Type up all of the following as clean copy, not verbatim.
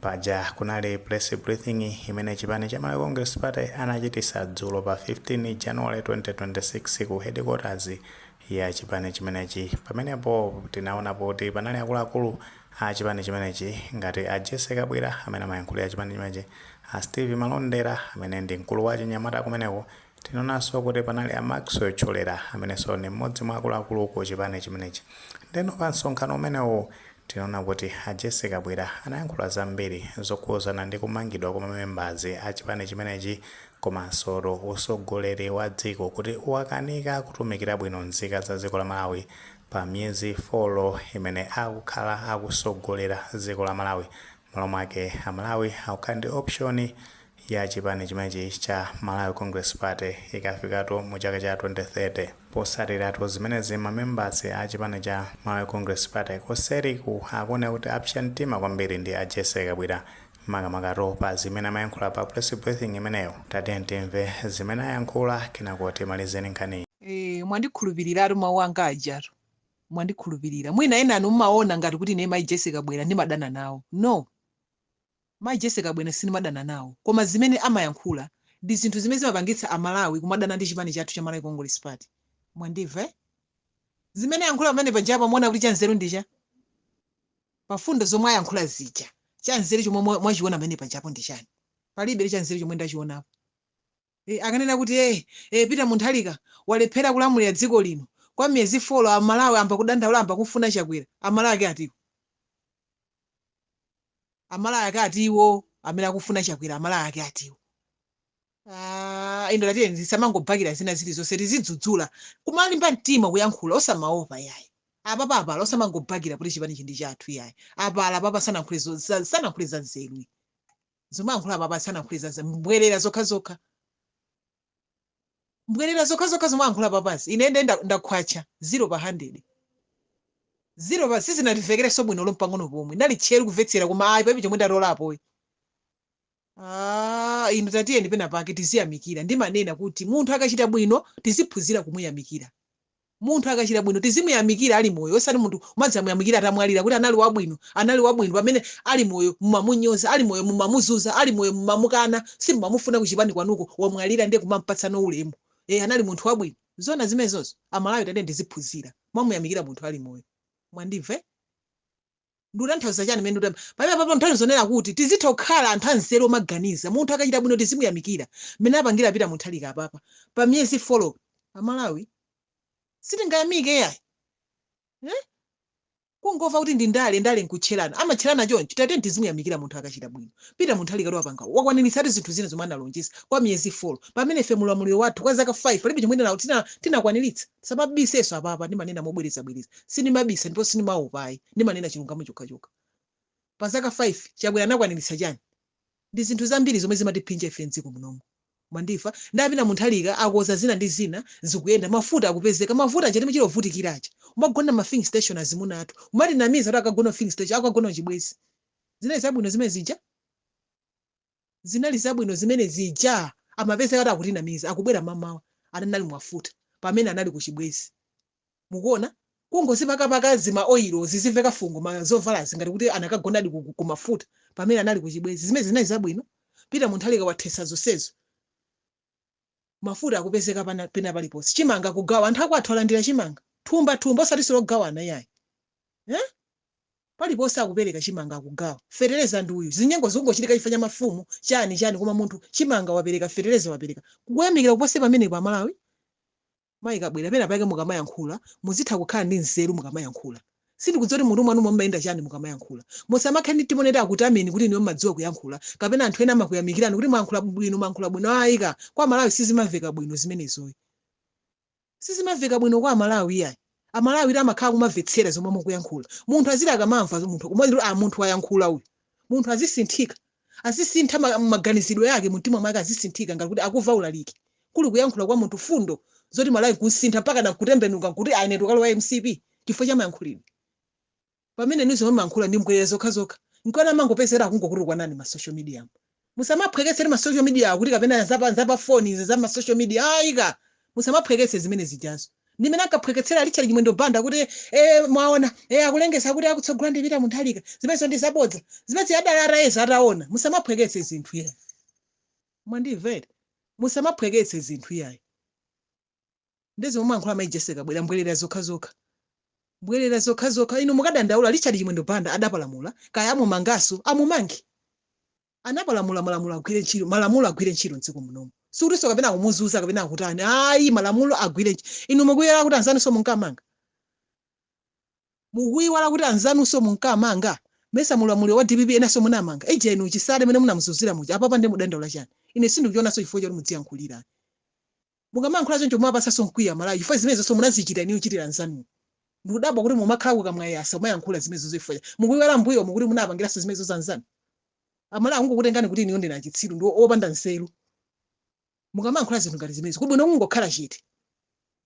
Paja kunali press briefing imene chipani cha Malawi Congress Party anachitisa dzulo pa 15 January 2026 ku headquarters ya chipani chimenechi. Pamenepo tinaona kuti panali akuluakulu a chipani chimenechi ngati a Jesse Kabwira amene amayankhulira chipani chimenechi, a Steve Malondera amene ndi mkulu wa chinyamata kumeneko. Tinaonanso kuti panali a Maxwell Cholera amenenso ndi mmodzi mwa akuluakulu ku chipani chimenechi. Ndeno pa msonkhano umenewu tinaona kuti a Jesse Kabwira anayankhula zambiri zokhuzana ndi kumangidwa kwa mamembers a chipani chimenechi komanso usogoleri wa dziko kuti wakanika kutumikira bwino nzika za dziko la Malawi pa miyezi 4 imene akukhala akusogolera dziko la Malawi. Malo mwake Amalawi akukhala ndi option ya chipani chimenechi cha Malawi Congress Party ikafikatu mu chaka cha 2030. Posatiratu zimenezi, mamembers a chipani cha Malawi Congress Party kuseriku akuoneka kuti apsa mtima kwambiri ndi a Jesse Kabwira, makamakato pa zimene amayankhula pa press briefing imeneyo. Tatiye timve zimene ayankhula, kenako timalizeni nkhaniyi. Mwandikhulupiriratu mawu anga ajatu, mwandikhulupirira. Mwina enanu mmaona ngati kuti ine mayi Jesse Kabwera ndimadana nawo. No, mayi Jesse Kabwera sindimadana nawo, koma zimene amayankhula ndi zinthu zimene zimapangitsa Amalawi kumadana ndi chipani chathu cha Malawi Congress Party. Mwandimva, eh? Zimene ayankhula pamene pajapa, muona kuti chanzeru ndicha pafundo zomwe ayankhula zija, chanzeru chomwe mwachiona pamene pajapo ndi chani? Palibe chanzeru chomwe ndachionapo. Akanena kuti Peter Mutharika walephera kulamulira dziko lino kwa miyezi 4, Amalawi amba kudandaula, amba kufuna Chakwera. Amalawi ake atiwo? Amalawi ake atiwo amene akufuna Chakwera? Amalawi ake atiwo? Ah, ino tatiye ndisamangobakira zina zilizonse, tizidzudzula, kumalimba mtima kuyankhula, osamaopa yayi. Apapa apala, osamangobakira kuti chipani chindi chathu yayi. Apala apapa, sanayankhule za nzeru. Zomwe ayankhula apapa, sanayankhule za nzeru, mbwerera zokhazokha, mbwerera zokhazokha zomwe ayankhula papazi. Ine nde ndakhwacha 0 pa 100, 0 pa sizinatimvekerenso bwino lompang'ono pomwe. Ndali tcheru kumvetsera, koma ayi, palibe chomwe ndatolapo. Ah, inu tatiyeni pena pake tiziyamikira. Ndimanena kuti munthu akachita bwino tiziphunzira kumuyamikira. Munthu akachita bwino tizimuyamikira ali moyo, osati munthu umadzamuyamikira atamwalira kuti anali wabwino, anali wabwino, pamene ali moyo mumamunyoza, ali moyo mumamuzuza, ali moyo mumamukana, simumamufuna kuchipani kwanuko. Wamwalira ndiye kumampatsano ulemu, anali munthu wabwino. Zona zimenezozo? Amalawi, tatiyeni tiziphunzira mwamuyamikira munthu ali moyo. Mwandimva, eh? Ndikutanthauza chani mene ndikuti pamene papo? Nthawi zonena kuti tizitha kukhala anthu anzeru omaganiza. Munthu akachita bwino tizimuyamikira. Mmene apangira Peter Mutharika apapa pa miyezi 4, Amalawi sitingayamike yayi, eh? Kungomva kuti ndi ndale, ndale nkutcherana, amatcherana choncho. Tatiyeni tizimuyamikira munthu akachita bwino. Peter Mutharika wapanga, wakwaniritsatu zinthu zina zomwe analonjeza kwa miyezi 4, pamene ife mulamuliro wathu kwa zaka 5 palibe chomwe tinakwaniritsa. Samabisenso apapa, ndimanena mobwerezabwereza, sindimabisa ndipo sindimaopa ayi, ndimanena chilungamo chokhachokha. Pa zaka 5 Chakwera anakwaniritsa chani? Ndi zinthu zambiri zomwe zimatiphinja ife mdziko munomu. Mwandimva? Ndapita Mutharika akoza zina ndi zina, zikuyenda, mafuta akupezeka. Mafuta aja timachita kuvutikira aja, umagona ma filling station, azimuna athu umatinamiza kuti akagona filling station, akagona chibwezi. Zinali zabwino zimene zija? Zinali zabwino zimene zija? Amapezeka kuti akutinamiza, akubwera mamawa anali mwafuta pamene anali ku chibwezi. Mukuona kungozipakapaka zima oil zizimveka fungo ma zovalazi ngati kuti anakagonadi ku mafuta pamene anali ku chibwezi. Zimene zinali zabwino? Peter Mutharika wathesa zonsezo, mafuta akupezeka pena paliponse, chimanga kugawa, anthu akwathu alandira chimanga thumba thumba, osati silogawana yayi, eh? Paliponse akupereka chimanga, akugawa fetereza ndi uyu. Zinyengo zikungochitika chifukwa cha mafumu chani chani, koma munthu chimanga wapereka, fetereza wapereka. Kukuyamikira kupose pamenepo, Amalawi? Mayi Kabwera, pena pake mukamayankhula muzitha kukhala ndi nzeru mukamayankhula. Sindikudziwa kuti mutu mwanu mumayenda chani mukamayankhula. Musamakhale ndi timoneti akutameni kuti niwe mumadziwa kuyankhula, kapena anthu ena amakuyamikirani kuti mwayankhula bwino, mwayankhula bwino. Ayika kwa Malawi sizimamveka bwino zimenezoyi, sizimamveka bwino kwa Amalawi iyayi. Amalawi iti amakhala kumamvetsera zomwe mukuyankhula. Munthu aziti akamamva munthu kumati, "Ah, munthu wayankhula uyu," munthu azisinthika, azisintha maganizidwe ake mumtima mwake, azisinthika ngati kuti akuva ulaliki kuli kuyankhula kwa munthu fundo zoti Malawi kusintha, mpaka nakutembenuka nkuti aine tukalowa MCP chifukwa cha mayankhulidwe, pamene nizo mayankhula ndi mbwerera zokhazokha. Nkwana amangopezera akungokutukwanani ma social media. Musamaphweketsere ma social media kuti kapena zapa foni izi za ma social media, ayika. Musamaphweketse zimene zijazo. Ndimene ankaphweketsera Richard Chimwendo Banda kuti mwaona, akulengeza kuti akutsogola ndi Peter Mutharika, zimenezo ndi zabodza. Zimene adali atayeza ataona. Musamaphweketse zinthu iyayi. Mwandimvera? Musamaphweketse zinthu iyayi. Ndezi momwe ankhula mayi Jessie Kabwila, mbwerera zokhazokha, mbwerera zokhazokha. Inu mukadandaula. Richard Chimwendo Banda adapalamula, kaya amumangaso, amumange. Anapalamula, malamulo agwire ntchito, malamulo agwire ntchito mdziko munomu. Sikutinso kapena akumuzuza kapena akutani, ayi, malamulo agwire ntchito. Inu mukuyiwala kuti anzanunso munkamanga? Mukuyiwala kuti anzanunso munkamanga? Mesa mulamuliro wa DPP enanso munamanga? Ije inu Chisale mene munamuzuzira muja, apapa ndi mudandaula chani? Ine sindikuchionanso chifukwa choti mudziyankhulira. Mukamayankhula choncho mumapasanso mkwiya Malawi, chifukwa zimenezonso munazichita iniyo kuchitira anzanuwo. Ndikudabwa kuti mumakhala kukamwayasa mumayankhula zimenezo chifukwa mukuyiwala mbuyo mukuti munapangiranso zimenezo za anzanu. Amalawi akungokutengani kuti iniyo ndinu achitsiru ndi opanda nzeru. Mukamayankhula zinthu ngati zimenezo, kubwino kungokhala chete,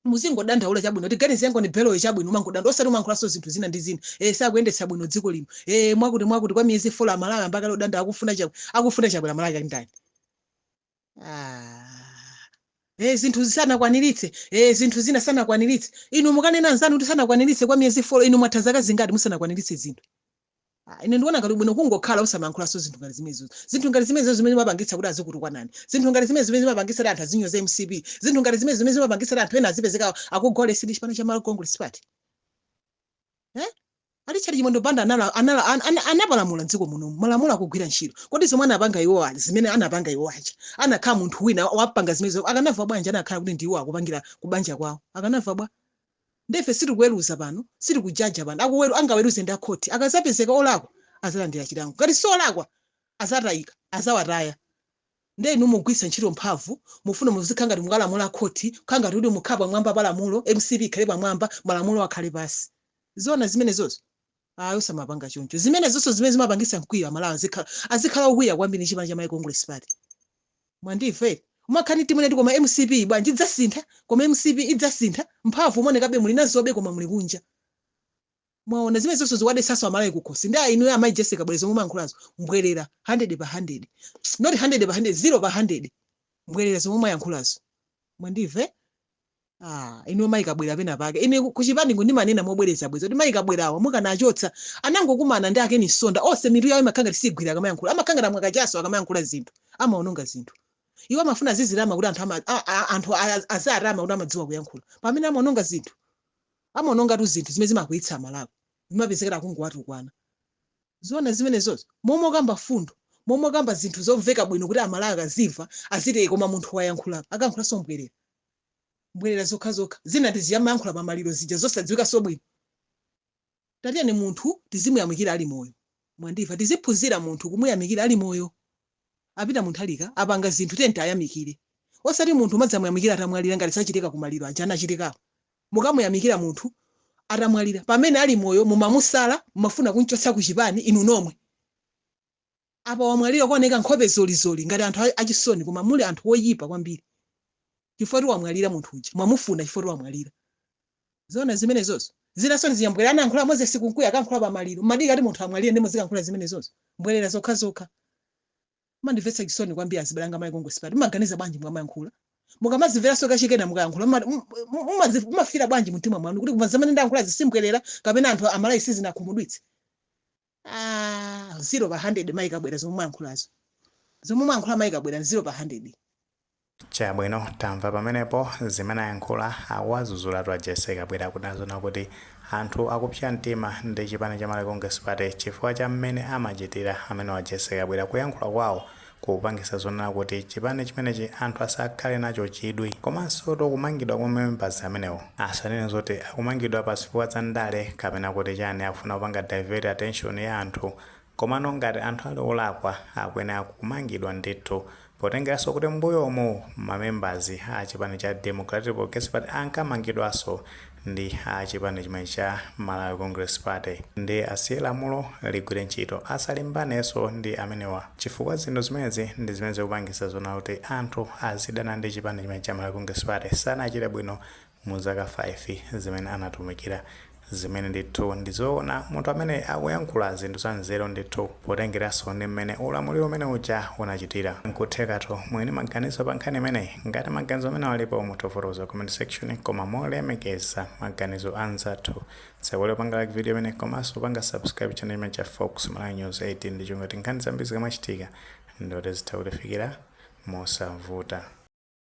muzingodandaula. Chabwino, tiganize yango ni beloyo, chabwino, umangodandaula, osati umayankhulanso zinthu zina ndi zina. Sakuyendetsa bwino dziko lino, mwakuti mwakuti, kwa miyezi 4 Amalawi ambakale odanda, akufuna chakwe, akufuna chakwera. Malawi ali ndani? Ah. Zinthu zisanakwaniritse, zinthu zina sanakwaniritse. Inu mukanena anzanu kuti sanakwaniritse kwa miyezi 4, inu mwatha zaka zingati musanakwaniritse zinthu? Ah, ine ndikuona ngati bwino kungokhala usamayankhulanso zinthu ngati zimenezo. Zinthu ngati zimenezo zimene zimapangitsa kuti azikutukwanani, zinthu ngati zimenezo zimene zimapangitsa kuti anthu azinyoza MCP, zinthu ngati zimenezo zimene zimapangitsa kuti anthu ena azipezeka akugolesi ndi chipani cha Malawi Congress Party. A Richard Chimwendo Banda anapalamula mdziko muno, malamulo akugwira ntchito. Kodi zomwe anapanga iwo aja, zimene anapanga iwo aja, anakhala munthu wina wapanga zimenezo, akanamva bwanji? Anakhala kuti ndiwo akupangira kubanja kwawo, akanamva bwa? Ndefe sitikuweruza pano, sitikujaja pano. Angaweruze ndi akhoti. Akazapezeka olakwa azalandira chilango, ngati si olakwa azatayika, azawataya. Nde inu mugwiritsa ntchito mphamvu, mufuna muzikhala ngati mukalamula khoti, kukhala ngati kuti mukhala pamwamba pa lamulo, MCP ikhale pamwamba, malamulo akhale pasi. Zona zimenezozo? Ayi, osamapanga choncho. Zimenezonso zimene zimapangisa mkwiyo. Amalawi azikhala okwiya kwambiri ndi chipani cha Malawi Congress Party. Mwandimva? Umakhani timene ti, koma MCP bwanji idzasintha? Koma MCP idzasintha? Mphamvu umaonekabe muli nazobe, koma muli kunja. Mwaona, zimene zonse zikuwadesanso Amalawi kukhosi. Ndi inu amayi Jessie Kabwila, zomwe mumayankhulazo mbwerera 100 pa 100, not 100 pa 100, 0 pa 100, mbwerera zomwe mwayankhulazo. Mwandimva? Ah, inu mayi Kabwila, pena pake ine kuchipaniku ndimanena mobwereza bweza kuti mayi Kabwilawa mukanachotsa. Anangokumana ndi akeni Sonda, onse mitu yawo imakhala ngati sigwira akamayankhula, amakhala ngati amwakachaso akamayankhula zinthu, amaononga zinthu. Iwo amafuna azizirama kuti anthu ama, a, a, anthu azatama kuti amadziwa kuyankhula, pamene amaononga zinthu, amaonongatu zinthu zimene zimakwiyitsa Amalawi, zimapezekera akungowatukwana. Zona zimenezozo? Momwe okamba fundo, momwe okamba zinthu zomveka bwino kuti Amalawi akazimva aziti, "Koma munthu wayankhula." Akayankhulanso mbwerera, mbwerera zokhazokha. Zina tiziyamayankhula pamaliro zija zosadziwikanso bwino. Tatiyeni, munthu tizimuyamikira ali moyo. Mwandimva? Tiziphunzira munthu kumuyamikira ali moyo. Apita Mutharika, apanga zinthu, tiyeni tayamikire, osati munthu umadzamuyamikira atamwalira, ngati sachitika kumaliro aja anachitikawo. Mukamuyamikira munthu atamwalira, pamene ali moyo mumamusala, mumafuna kumchotsa ku chipani inu nomwe. Apa wamwalira, kuoneka nkhope zolizoli ngati anthu achisoni, koma muli anthu oyipa kwambiri. Chifukwa ti wamwalira munthu uja, mwamufuna chifukwa ti wamwalira. Zona zimenezozo? Zinasoni ziyambwera anayankhula Moses Kunkuyu, akankhula pamaliro. Mmadika ati munthu amwalire ndi muzikankhula zimenezozo? Mbwerera zokhazokha. Mandimvetsa chisoni kwambiri azibale Malawi Congress Party. Mumaganiza bwanji mukamayankhula? Mukamazimveranso kachikena mukayankhula, mumafira bwanji mumtima mwanu kuti koma zamene ndayankhula zisimbwerera kapena anthu Amalawi sizinakhumudwitse? Ah, 0 pa 100, mayi Kabwera, zomwe mwayankhulazo, zomwe mwayankhula mayi Kabwera, 0 pa 100. Chabwino, tamva pamenepo zimene ayankhula. Akuwazuzulatu a Jessie Kabwila kuti azona kuti anthu akupsa mtima ndi chipani cha Malawi Congress Party chifukwa cha mmene amachitira amene wa Jessie Kabwila. Kuyankhula kwawo kupangisa zonena kuti chipani chimenechi anthu asakhale nacho chidwi, komanso kumangidwa kwa members amenewo, asanene zoti akumangidwa pa zifukwa za ndale kapena kuti chani, akufuna kupanga divert attention ya anthu. Komano ngati anthu ali olakwa, akuyenera kumangidwa ndithu, potengeranso kuti mbuyomu mamembers a chipani cha Democratic Progressive Party ankamangidwanso ndi a chipani chimene cha Malawi Congress Party. Ndi asiye lamulo ligwire ntchito, asalimbanenso ndi amenewa, chifukwa zinthu zimenezi ndi zimene zikupangisa zona kuti anthu azidana ndi chipani chimene cha Malawi Congress Party. Sanachite bwino mu zaka 5 zimene anatumikira. Zimene ndithu ndizoona, munthu amene akuyankhula zinthu za nzeru ndithu, potengeranso ndi mmene ulamuliro umene uja unachitira. Nkuthekatu mwini maganizo pa nkhani imeneyi. Ngati maganizo amene alipo, mutifotokoza comment section, koma molemekeza maganizo anzathu. Tsakole panga like video imene, komanso panga subscribe channel imene cha Fox Malawi News 18, ndi chingoti nkhani zambiri zikamachitika ndoti zitha kutifikira mosavuta.